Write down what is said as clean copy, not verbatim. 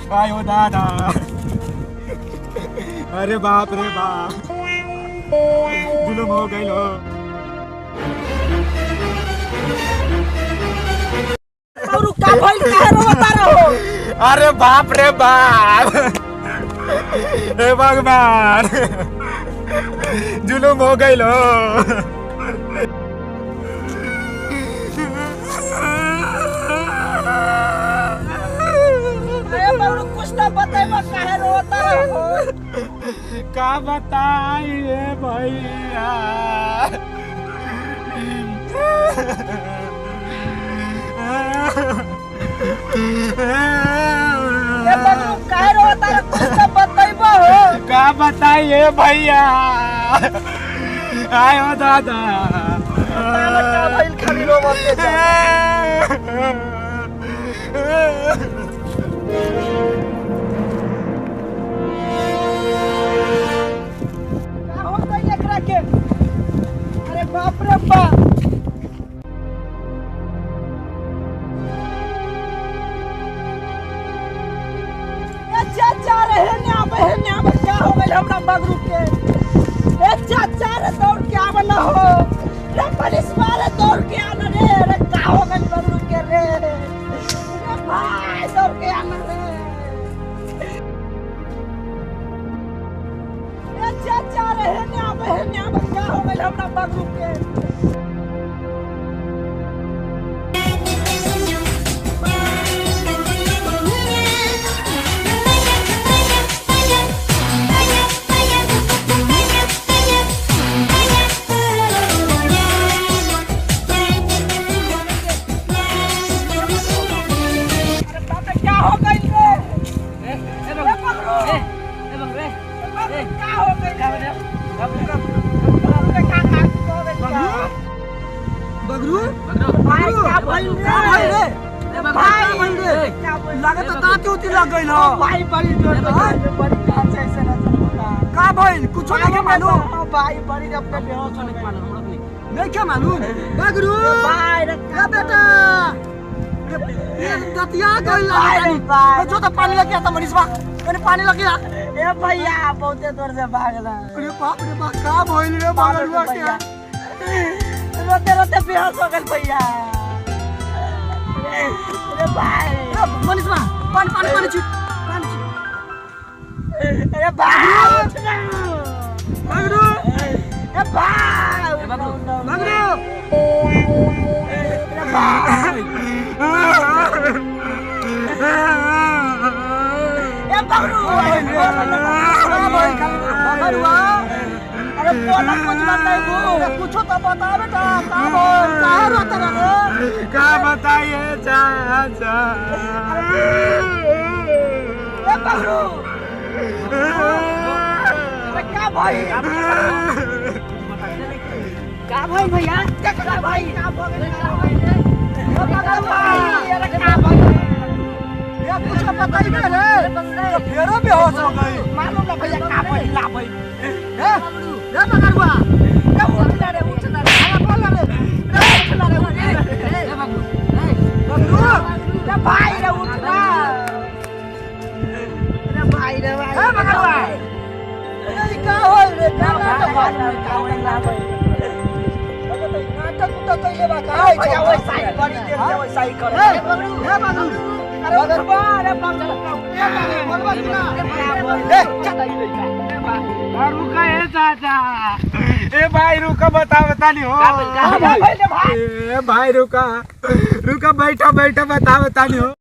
आयो दादा, अरे बाप रे बाप, जुलम हो गइल हो। और का भइल, काहे रोता रहो? अरे बाप रे बाप, हे भगवान, जुलुम हो गइल हो। अरे बबरू, कुछ तो बतेबा, काहे रोता रहो? का बताइए भैया, ए बबरू, काहे रोता रहो? कुछ तो बतेबा हो। का बताइए भैया, आयो दादा। ताला का भइल, खाली रोवत के जा। का हो गइल एकरा के? अरे बाप रे बाप। ए चाचा रे, हेने आबे, हेने आबे, का हो गइल हमरा बगरू के? ए चाचा रे, दौड़ के आवे ना हो। रे पुलिस वाले, दौड़ के आना रे। रे, का हो गइल बगरू के रे? रे भाई, दौड़ के आना रे। ए चाचा रे, हेने आबे, हेने आबे, का हो गइल हमरा बगरू के? अरे बाप रे, का हो गइल रे? ए बगरू, ए बगरू, का हो गइल रे? बाप रे, का का हो गइल का? बगरू। भाई, का भइल रे? का भइल रे? भाई, का भइल रे? का भइल? लागत दांत उती लग गइल हो। भाई, बड़ी जोर से, बड़ी कांच ऐसे ना चलता। का भइल, कुछो नहीं के मालूम? हाँ भाई, बड़ी अपने बेहोश हो गइल। नहीं के मालूम बगरू? भाई रे, ए बेटा रे, ये दतिया गइल। भाई रे, लागत भाई। जो तो पानी लग गया था मनीषवा, कने पानी लग गया। ए भैया, बहुते दूर से भागला। अरे बाप रे बाप, का भइल रे बगरुआ के? रोते रोते बेहोश हो गइल भैया। अरे भाई। ए मनीषवा, पानी पानी पानी छिट, पानी छिट। अरे भाई, उठ ना। बगरू। ए भाई, उठ ना, उठ ना, उठ ना। बगरू। अरे भाई। ए बगरू। का भइल बगरुआ? अरे बोला, कुछ बताइबू। अरे कुछो तो बता बेटा, का भइल, काहे रोते रे? का बताइए चाचा। ए बगरू, अरे का भाई, का भाई भैया, का भाई, का भाई रे? भाई, अरे का भाई? ये कुछ बताइबे रे तो फेरो बेहोश हो गई। मालूम ना भैया, का भाई ला भाई? ए रे बगरुआ। ए, उठ ना रे, उठ ना रे। आया बोल रे। रे, उठ ना रे, उठ रे। बगरू। रे भाई रे, उठ ना रे भाई, रे भाई। ए बगरुआ, ए का होल रे? का नाटक भाई, का होल ला भाई? नाटक उटक कइले बा का? है भैया, वैसा ही बड़ी देर से वैसा ही करे। ए बगरू, ए बगरू। अरे उठबा, अरे बगरू। ए बगरू, बोलबा कि ना? ए चल। रुका ए चाचा, ए भाई रुका, बता बता नहीं हो। का भाई रे भाई? ए भाई, रुका रुका, बैठा बैठा, बता बता नहीं हो।